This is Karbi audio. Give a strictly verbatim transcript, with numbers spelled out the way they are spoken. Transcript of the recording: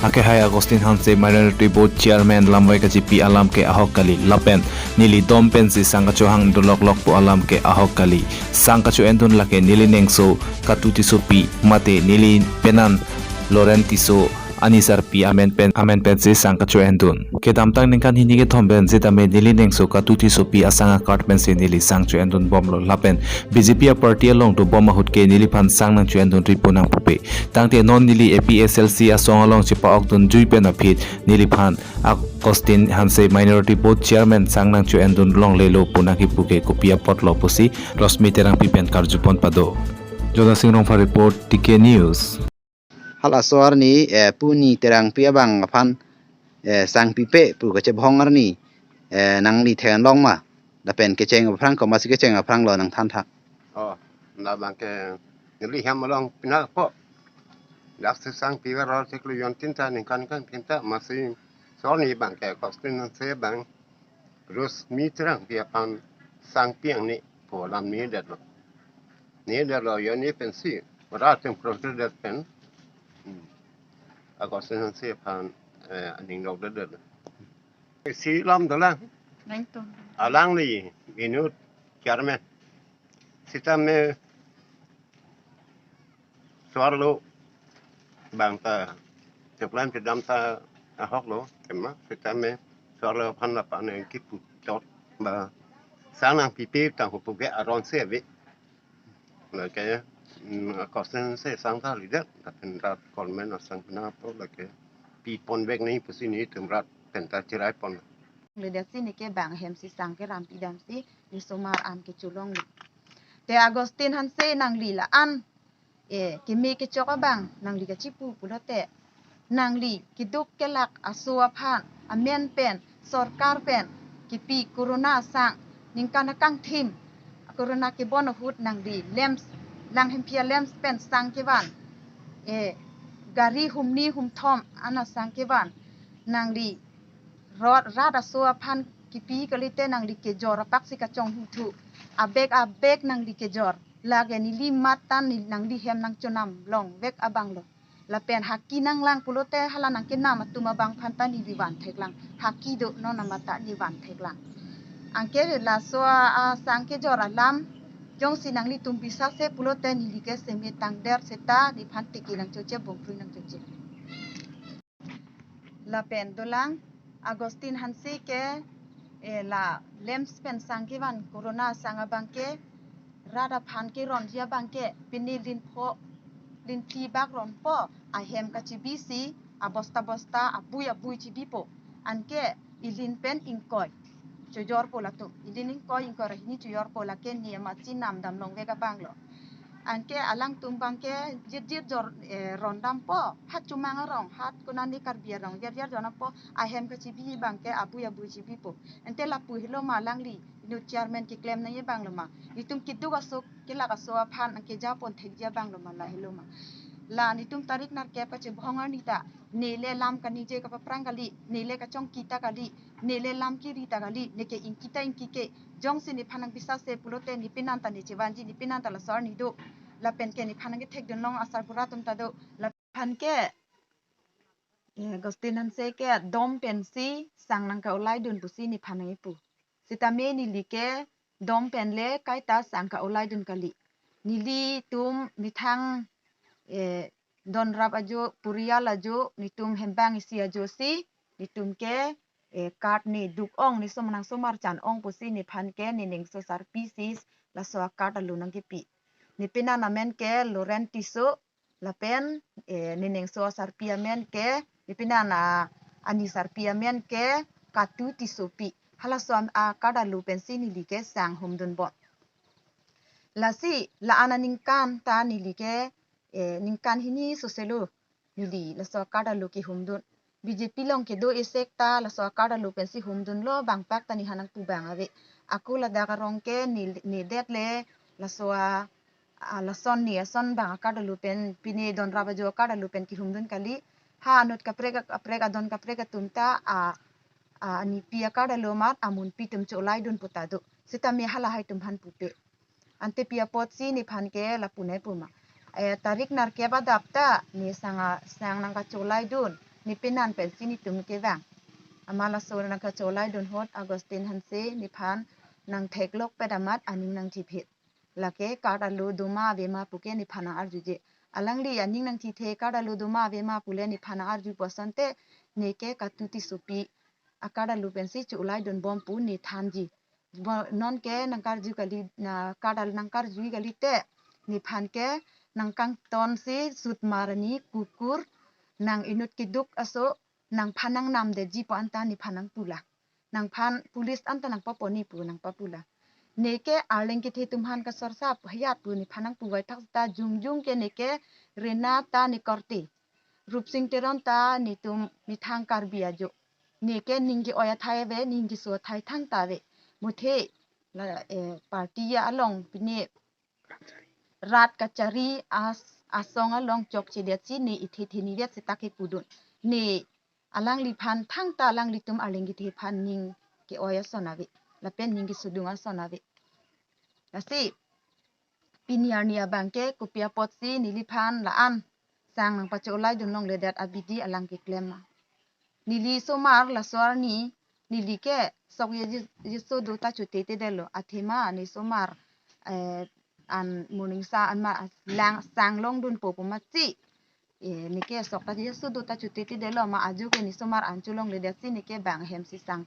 Lake hai Augustine Hanse Minority Board Chairman lamvai kachipi alam ke ahok kali. Lapen neli dom pensi sang kachohang dun loklok pu alam ke ahok kali. Sang kacho-endun lake neli nengso Katu Tissopi mate neli penan Loren Tisso anisarpi amen pen, amen pensi sang kacho-endun. Kedamtang ningkan hini kethom pen sitame neli nengso Katu Tissopi asang a-card pensi neli sang cho-endun bomlo lapen B J P a-party along dobom ahut ke neliphan sang nangcho-endunri pu nangpupe. Tangte non neli A P H L C asong along chepa-okdun jui pen aphi neliphan Augustine Hanse Minority Board Chairman sang nangcho-endun longlelo pu nangkipu ke kopi apotlo pusi Rosmi Terangpi pen karjupon pado. Jona Sing Rongphar report, T K News. Halaso arni, eh, puni Terangpi abang aphan, eh, sang pipe pu kachebhong arni, eh, nangli theklong ma? Lapen kecheng aphrang komatsi kecheng aphranglo nangthan tha. Oh, labang ke neli hem along pina po. Dak si sang pi karo chiklo yon tinta ningkan kangtinta masi so arni abang ke Augustine Hanse abang Rosmi Terangpi aphan sang pi ang ni pu alam ni detlo. Ni detlo yo ni pensi. Ora tem pro det pen. Hmm. Augustine Hanse aphan, eh, aning lok det det. Si lam dolang. Nangtum. Alangli inut Chairman. Sitame so-arlo abang ta choklan kedam ta ahoklo tema sitame so-arlo aphan lapu-an kipu chot ba sang nangpipe tang hupu ke aron se ave. Lake, mm, Augustine Hanse sang ta lidet, lapen rat government asang pina po lake pi ponvek nangji pusi nelitum rat pen ta cherai pon. Lidet si neke bang hem si sang keram pidam si, ne osomar an kecholonglo. Te Augustine Hanse nangli la-an, eh, keme kechok abang nangli kachipu pulote nangli keduk kelak aso aphan amen pen sorkar pen kipi corona asang ningkan akangthim corona kebon ahut nangli lamps lang hemphi a-lamps pen sang kevan, eh, gari humni humthom an asang kevan nangli rot rat aso aphan kipi kalite nangli kejor apak si kachonghuthu. Abek abek nangli kejor. Lake neli matan neli nangli hem nangchonam longvek abanglo. Lapen haki nanglang pulote hala nangkenam atum abang aphan ta neli van theklang. Haki do non amat ta neli van theklang. Anke laso a, asang kejor alam jongsi nanglitum bisas se pulote neli ke seme tangder seta neliphan tiki nangchoche bongkrui nangchoche. Lapen dolang Augustine Hanse ke, eh, la lamps pen sang kevan corona asang abang ke rat aphan keronji abang ke pini linpho linphli bak ronpo ahem kachibi si abosta bosta abui abui chibipo. Anke ilin pen ingkoi chojorpo latum. Ilin ingkoi ingkoi ra hini chojorpo lake ne amat si namdam longvek abanglo. Anke alangtum abang ke jit jit jor, eh, rondampo. Hat Chomang arong, hat konane Karbi arong, jar jar jor dampo, ahem kachibi abang ke abui abui chibipo. Ante lapu helo ma alangli inut chairman keklem nangji abanglo ma? Netum keduk aso kelak aso aphan nangkeja pon thekji abanglo ma, la helo ma? La netum tarik nerkep kachebhong arni ta nele lam kaningje kapaphrang kali, nele kachongki ta kali, nele lam kiri ta kali, neke ingki ta ingki ke, jongsi nephan nangbisas se pulote ne penan ta ne chevanji, ne penan ta laso arni do. Lapen ke nephan nangkethekdun long asarbura atum ta do. Laphan ke, eh, Augustine Hanse ke dom pensi sang nangka-olaidun pusi nephan nangkipu. Sitame neli ke dom pen le kaita sang ka-olaidun kali. Nelitum methang, eh, donrap ajo, purial ajo, netum hembang isi ajo si netum ke, eh, card ne duk ong, ne som nang somar chan ong pusi nephan ke ne nengso sarpi si laso a-card alo nangkipi. Ne penan amen ke Loren Tisso, lapen, eh, ne nengso asarpi amen ke, ne penan a, anisarpi amen ke Katu Tissopi. Halaso am-, a-card alo pensi neli ke sang humdun bom. Lasi la-an aningkan ta neli ke, eh, ningkan hini soselo neli laso a-card alo kehumdun. B J P along kedo esek ta laso a-card alo pensi humdunlo, bangpak ta nephan nangpu abang ave. Ako ladak arong ke ne, ne det le laso a, a, lason ne ason abang a-card alo pen, pine donrap ajo a-card alo pen kehumdun kali. Ha anut kaprek kaprek, adon kaprek atum ta a, a, anipi a-card alo amat amunpi atum cho-olaidun pu ta do. Sitame halahai atum aphan pupe. Ante pi apotsi nephan ke lapu nangkipu ma? Eh, tarik nerkep adap ta ne sang a, sang ne penan pensi netum kevang. Amat laso nangkacholai dun ahut Augustine Hanse nephan nangtheklok pet amat aning nangthiphet. Lake card alo doma avema puke nephan nang-arjuje. Alangli aning nangthithe card alo doma avema pule nephan nang-arjupo asonte neke Katu Tissopi a-card alo pensi cholai dunbom pu ne thanji. Bo-, nonke nangkarju kali, na card alo nangkarju kalite nephan ke nangkangtonsi sutmarni kukur nang inut keduk aso nangphan nangnamdetji pu anta nephan nangpulang. Nangphan police anta nangpaponji pu nangpapulang. Neke Arleng kethe atum aphan kasorsap hayat pu nephan nangpuvoithak ta jongjong ke neke Rena ta ne korte, Rupsing Teron ta netum methang Karbi ajo. Neke ning ke-oi athai ave, ning keso athai thangta ave. Muthe la, eh, party along pine rat kachari as-, asong along chokchedetsi ne ithe thinivet seta kepudun. Ne alangliphan thangta alanglitum Arleng kethe aphan ning ke-oi ason ave. Lapen ning kesodung ason ave. Lasi pini arni abangke kopi apotsi neliphan la-an sang nangpacholai dun longledet abidi alang keklem ma. Neli osomar laso arni, neli ke sok ye-, yeso do ta chotetedetlo. Athema ne osomar, eh, an morning sa an ma lang sang longdunpo pu mati. Eh, neke sok ta yeso do ta chotetedetlo ma ajo ke ne osomar an cholongledetsi neke bang ahemsi sang